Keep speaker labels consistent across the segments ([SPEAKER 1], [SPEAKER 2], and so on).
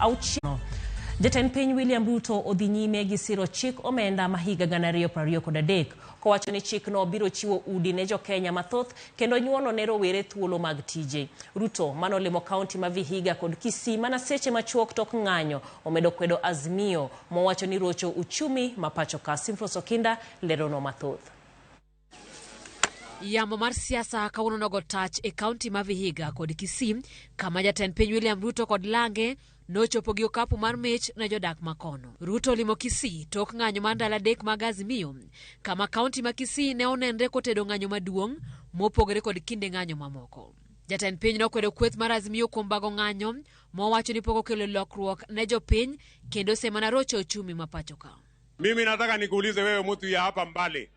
[SPEAKER 1] Auchiel. Jatend piny William Ruto odhi nyime gi siro chik omenda ma higa 2023 kowacho ni chikno biro chiwo udi ne jokenya mathoth kendo nyuolo ne rowere thuolo mag tije. Ruto manolimo kaunti ma Vihiga kod Kisii mana seche machuok tok ng'anyo omedo kwedo Azimio mowacho ni rocho uchumi ma pacho ka. Simfros Okinda leronwa mathoth.
[SPEAKER 2] Yamo mar siasa kawuono nogo tach e kaunti ma Vihiga kod Kisii kama jatend piny William Ruto kod lange nochopo gi okapu mar mich ne jodak makono. Ruto olimo Kisii tok ng'anyo mar ndalo 3 mag Azimio kama kaunti ma Kisii ne onenre kotedo ng'anyo maduong' mopogore kod kinde ng'anyo mamoko. Jatend piny nokwedo kweth mar Azimio kuom bago ng'anyo mowacho ni pok okelo lokruok ne jopiny kendo osemana rocho uchumi ma pacho ka.
[SPEAKER 3] Mimi nataka nikuulize wewe mtu ya hapa Mbale,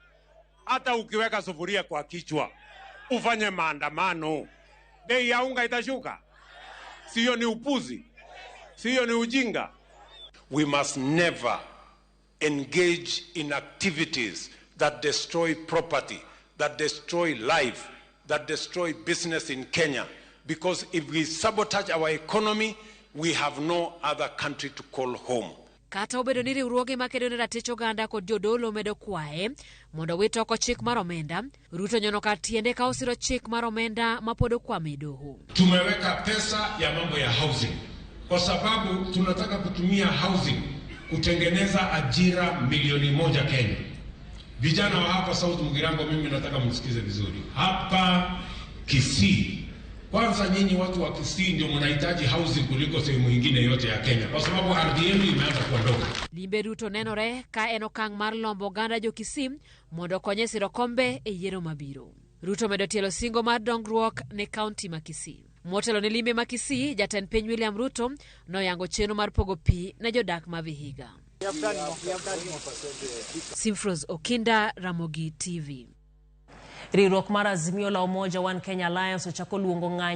[SPEAKER 3] hata ukiweka sufuria kwa kichwa ufanye maandamano, bei ya unga itashuka? Sio ni upuzi? Sio ni ujinga?
[SPEAKER 4] We must never engage in activities that destroy property, that destroy life, that destroy business in Kenya. Because if we sabotage our economy, we have no other country to call home.
[SPEAKER 2] Kata obedo ni riwruoge makedo ne ratich oganda kod jodolo medo kwaye mondo wit oko chik mar omenda, Ruto nyono kar tiende ka osiro chik mar omenda ma pod okwamo e doho.
[SPEAKER 4] Tumeweka pesa ya mambo ya housing kwa sababu tunataka kutumia housing kutengeneza ajira milioni 1 Kenya. Vijana wa hapa South Mugirango, mimi nataka msikize vizuri. Hapa Kisii, kwanza nyinyi watu wa Kisii ndio mnahitaji housing kuliko sehemu nyingine yote ya Kenya kwa sababu ardhi yenu imeanza kuwa ndogo.
[SPEAKER 2] Limbe Ruto nenore ka en okang' mar lombo oganda jo Kisii mondo okonye e siro kombe e yiero mabiro. Ruto omedo tielo singo mar dongruok ne kaunti ma Kisii. Motelo ne limbe ma Kisii, jatend piny William Ruto noyango chenro mar pogo pi ne jodak ma Vihiga. Simfros Okinda, Ramogi TV.
[SPEAKER 1] Riwruok mar Azimio la Umoja One Kenya Alliance ochako luongo ng'anyo